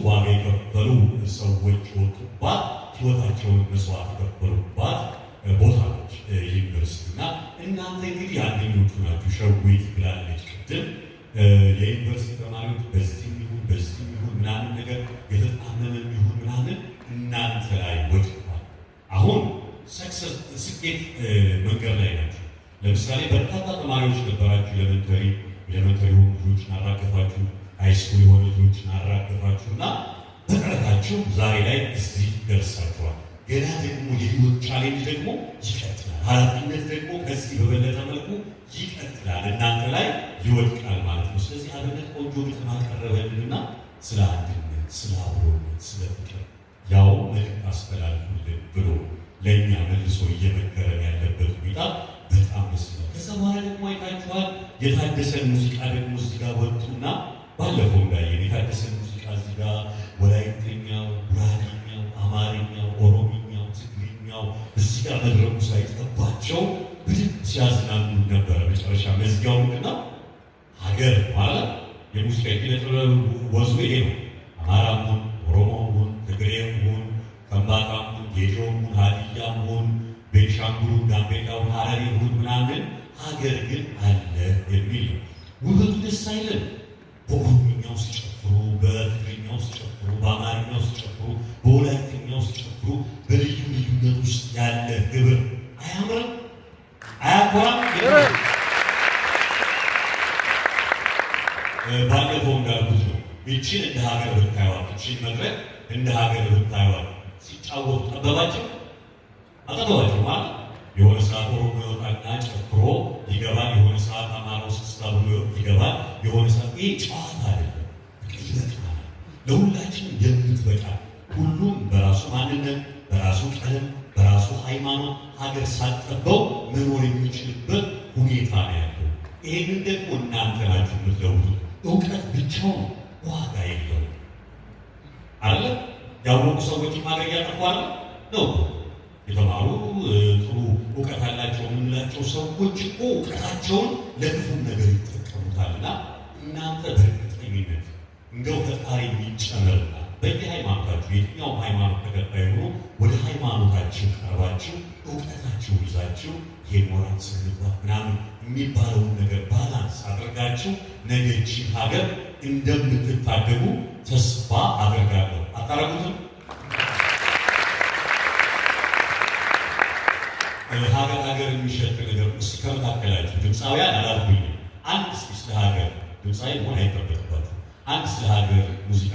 ዋጋ የከፈሉ ሰዎች የወጡባት፣ ህይወታቸውን መስዋዕት የከፈሉባት ቦታ ነች ዩኒቨርሲቲ። እና እናንተ እንግዲህ አንደኞቹ ናችሁ። ሸዊት ብላለች ቅድም፣ የዩኒቨርሲቲ ተማሪዎች በዚህም ይሁን በዚህም ይሁን ምናምን ነገር፣ የተጣመመ ይሁን ምናምን እናንተ ላይ ወድቋል። አሁን success፣ ስኬት መንገድ ላይ ናቸው። ለምሳሌ በርካታ ተማሪዎች ነበራችሁ። Elementary የሆኑ ልጆችን አራገፋችሁ፣ high school የሆኑ ልጆችን አራገፋችሁ እና በጥረታችሁ ዛሬ ላይ እዚህ ደርሳችኋል። ገና ደግሞ የህይወት challenge ደግሞ ይቀጥላል። ኃላፊነት ደግሞ ከዚህ በበለጠ መልኩ ይቀጥላል፣ እናንተ ላይ ይወድቃል ማለት ነው። ስለዚህ አብነት ቆንጆ ግጥም አቀረበልንና ስለ አንድነት፣ ስለ አብሮነት፣ ስለ ፍቅር ያው መልዕክት አስተላልፉልን ብሎ ለእኛ መልሶ እየመከረን ያለበት ሁኔታ በጣም ደስ ይላል። ከዛ በኋላ ደግሞ አይታችኋል፣ የታደሰን ሙዚቃ ደግሞ እዚህ ጋር ወጡና፣ ባለፈው እንዳየን የታደሰን ሙዚቃ እዚህ ጋር ወላይተኛው፣ ጉራጌኛው፣ አማርኛው፣ ኦሮምኛው፣ ትግርኛው እዚህ ጋር መድረኩ ሳይጠባቸው ብድግ ሲያዝናኑ ነበረ። መጨረሻ መዝጊያው ምንድን ነው? ሀገር ማለት የሙዚቃ የኪነ ጥበብ ወዙ ይሄ ነው። አማራም ሁን፣ ኦሮሞም ሁን፣ ትግሬም ሁን፣ ከምባታም ሁን፣ ጌዲዮም ሁን፣ ሀዲያም ሁን፣ ቤንሻንጉሉን፣ ጋምቤላውን፣ ሀረሪ ሁን ምናምን፣ ሀገር ግን አለ የሚል ነው። ውበቱ ደስ አይልም? በኦሮምኛው ሲጨፍሩ፣ በትግርኛው ሲጨፍሩ፣ በአማርኛው ሲጨፍሩ፣ በወላይተኛው ሲጨፍሩ፣ በልዩ ልዩነት ውስጥ ያለ ህብር አያምርም? አያኮራም? ባለፈው እንዳልኩት ነው። ይችን እንደ ሀገር ብታዩዋት፣ ይችን መድረክ እንደ ሀገር ብታዩዋት፣ ሲጫወቱ ጠበባቸው አጠበባቸው ማለት የሆነ ሰዓት ኦሮሞ ይወጣና ጨፍሮ ይገባል። የሆነ ሰዓት አማራው ስስታ ብሎ ይገባል። የሆነ ሰዓት፣ ይህ ጨዋታ አይደለም። ይበቃል። ለሁላችንም የምትበቃ፣ ሁሉም በራሱ ማንነት፣ በራሱ ቀለም፣ በራሱ ሃይማኖት ሀገር ሳትጠበው መኖር የሚችልበት ሁኔታ ነው ያለው። ይህንን ደግሞ እናንተ ናችሁ የምትለውጡት። እውቀት ብቻውን ዋጋ የለውም አለ። ያወቁ ሰዎችም ሀገር እያጠፉ አለ ነው። የተማሩ፣ ጥሩ እውቀት አላቸው የምንላቸው ሰዎች እኮ እውቀታቸውን ለክፉም ነገር ይጠቀሙታልና እናንተ በእርግጠኝነት እንደው ፈጣሪ የሚጨመርና በየሃይማኖታችሁ፣ የትኛውም ሃይማኖት ተከታይ ሆኖ፣ ወደ ሃይማኖታችሁ ቀርባችሁ እውቀታችሁን ይዛችሁ የሞራል ስነ ምግባር ምናምን የሚባለውን ነገር balance አድርጋችሁ ነገ ይህችን ሀገር እንደምትታደጉ ተስፋ አደርጋለሁ። አታረጉትም? ሀገር ሀገር የሚሸት ነገር እስኪ ከመካከላችሁ፣ ድምፃውያን አላልኩኝም። አንድ እስኪ ስለ ሀገር፣ ድምፃዊ መሆን አይጠበቅባችሁ። አንድ ስለ ሀገር ሙዚቃ